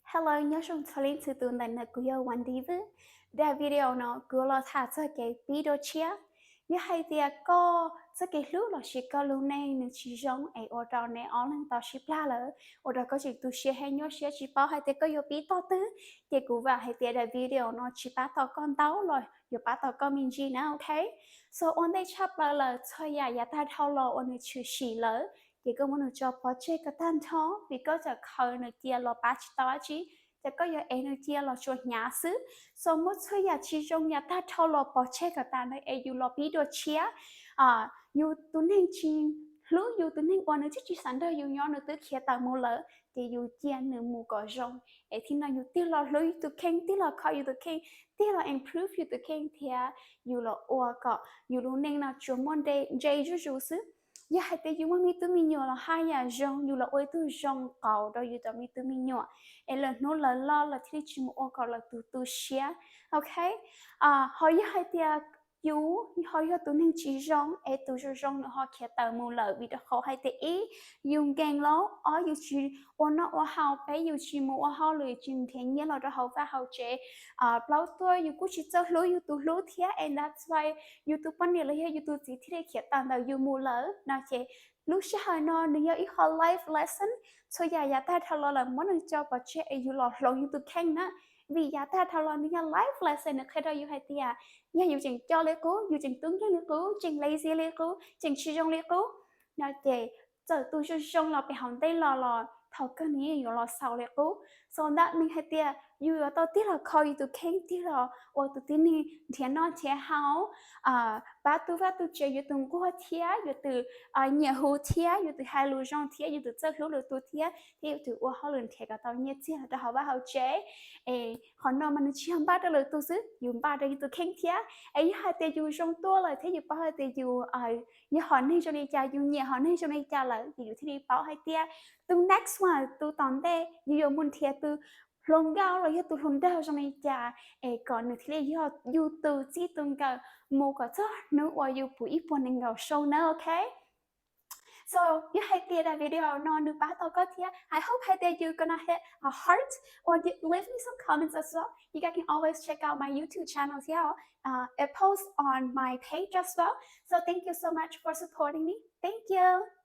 Hello, nyob zoo txhua leej txhua tus ntawm no, kuv yog Wendy Vwj. Daim video no kuv los tham txog kev pib dua tshiab. Yog hais tias koj txoj kev hlub lossis koj lub neej nws tsis zoo es ua rau neb ob leeg tau sib plag lawm, ua rau koj tseem tu siab thiab nyuaj siab tsis paub hais tias koj yuav pib tog twg, ces kuv vam hais tias daim video no tsis pab tau koj ntau los yuav pab tau koj me ntsis na, ok? So ua ntej tshaj plaws lawm, txhua yam yav tag dhau los uas nws tshwm sim lawm, ces koj muab nws tso pov tseg kom tag nrho, vim koj txawm khaws nws cia los pab tsis tau dab tsi, ces koj yuav ev nws cia los tsuas hnyav xwb. So muab txhua yam tsis zoo yav tag dhau los pov tseg kom tas na es yus los pib dua tshiab. Yus tus neeg tsis hlub yus, tus neeg uas nws twb tsis xav nrog yus nyob nws twb khiav tawm mus lawm, ces yus cia nws mus kom zoo, es thaum no yus tig los hlub yus tus kheej, tig los kho yus tus kheej, tig los improve yus tus kheej thiab yus los ua kom yus lub neej no tsuas muaj ntse zuj zus xwb. Yog hais tias yus muaj me tub me nyuam los haj yam zoo, yus los ua ib tug zoo qauv rau yus cov me tub me nyuam, es lwm hnub lawv loj lawv thiaj li tsis mus ua kom lawv tus tu siab, ok? Ho yog hais tias yus ho yog tus neeg tsis zoo es tus zoo zoo nws ho khiav tawm mus lawm vim rau qhov hais tias ib, yus nkees los, ob, yus tsis ua noj ua haus, peb, yus tsis mus ua hauj lwm, tsis nrhiav nyiaj los rau hauv vaj hauv tsev, plaub, tuaj yus kuj tsis txawj hlub yus tus hlub thiab, and that's why yus tus poj niam los yog yus tus txiv thiaj li khiav tawm ntawm yus mus lawm no ces lub sij hawm no nws yog ib qho life lesson. Txhua yam yav tag dhau los lawm muab nws tso pov tseg es yus los hloov yus tus kheej na, vim yav tag dhau los nws yog life lesson, nws qhia rau yus hais tias yog yus tseem co li qub, yus tseem tub nkeeg li qub, tseem lazy li qub, tseem tsis zoo li qub no ces txawm tus zoo zoo los pem hauv ntej los los thaum kawg nws yeej yuav los xaus li qub. So that means hais tias yus yuav tau tig los kho yus tus kheej, tig los ua tus tib neeg nrhiav noj nrhiav haus, pab tu vaj tu tsev, yuav tus nquag thiab, yuav tus nyiam hu thiab, yuav tus hais lus zoo thiab, yuav tus txawj hlub lwm tus thiab, thiab yuav tus ua hauj lwm nrhiav kom tau nyiaj txiag los rau hauv vaj hauv tsev. Es qhov no mas nws tsis yog npaj rau lwm tus xwb, yus npaj rau yus tus kheej thiab. Es yog hais tias yus zoo tuaj lawm thiab yus paub hais tias yus yog hom neeg zoo li cas, yus nyiam hom neeg zoo li cas lawm ces yus thiaj li paub hais tias tus next one, tus tom ntej yus yuav mus nrhiav tus hluas nkauj los yog tus hluas nraug zoo li cas, es kom nws thiaj li yog yus tus txij tus nkawm mus kom txog hnub uas yus puv ib puas nees nkaum xyoo na, ok? So yog hais tias daim video no nws pab tau koj thiab, I hope hais tias you gonna hit a heart or gi- leave me some comments as well. You guys can always check out my YouTube channel thiab. It posts on my page as well. So thank you so much for supporting me. Thank you.